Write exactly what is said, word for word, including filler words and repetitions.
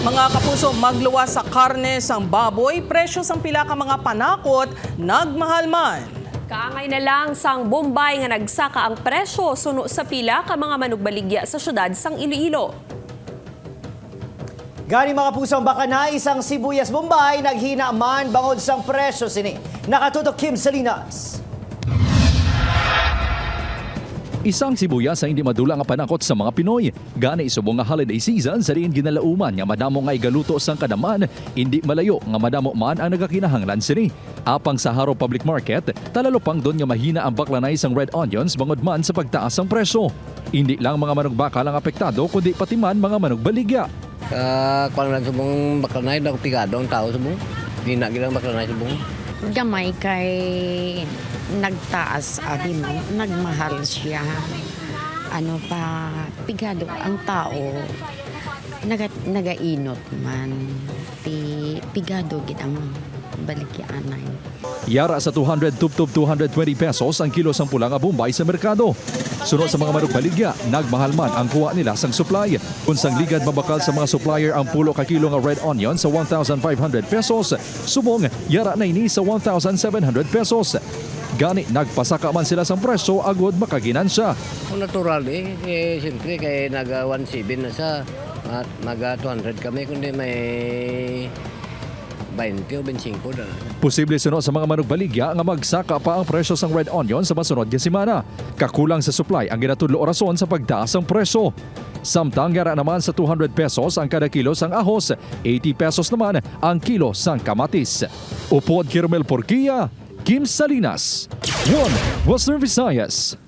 Mga kapuso, magluwas sa karne sang baboy, presyo sang pila ka mga panakot nagmahal man. Kaangay na lang sang Bombay nga nagsaka ang presyo suno sa pila ka mga manugbaligya sa siyudad sang Iloilo. Gani, mga kapuso, ang bakanay sang sibuyas Bombay naghina man bangod sang presyo sini. Nakatutok Kim Salinas. Isang sibuyas sa hindi madula nga panakot sa mga Pinoy. Gani, subong nga holiday season sa diin ginalauman nga madamo nga igaluto sang kadaman, indi malayo nga madamo man ang nagakinahanglan sini. Apang sa Jaro Public Market, talalupangdon nga mahina ang baklanay sang red onions bangod man sa pagtaas sang presyo. Indi lang mga manugbakal ang apektado, kundi pati man mga manugbaligya. Ah, kuan lang subong baklanay, daw pigado ang tao subong. Hina gid ang baklanay subong. Gamay kay nagtaas, abi mo, nagmahal siya. Ano pa, pigado ang tao, naga, nagainot man. Ti, pigado gid ang baligyaanay. Yara sa two hundred tubtob two hundred twenty pesos ang kilo sang pula nga Bombay sa merkado. Suno sa mga manugbaligya, nagmahal man ang kuha nila sang supply. Kung sang ligad mabakal sa mga supplier ang pulo ka kilo nga red onion sa one thousand five hundred pesos, subong yara na ini sa one thousand seven hundred pesos. Gani, nagpasaka man sila sang presyo agod makaginansya. Ang natural eh, eh siyempre kay naga one seven na sa at naga two hundred kami kundi may twenty o twenty-five na. Posible suno sa mga manugbaligya nga magsaka pa ang presyo sang red onion sa masunod nga semana. Kakulang sa supply ang ginatudlo rason sa pagtaas sang presyo. Samtang yara naman sa two hundred pesos ang kada kilo sang ahos, eighty pesos naman ang kilo sang kamatis. Upod kay Romel Porquia, Kim Salinas, One Western Visayas.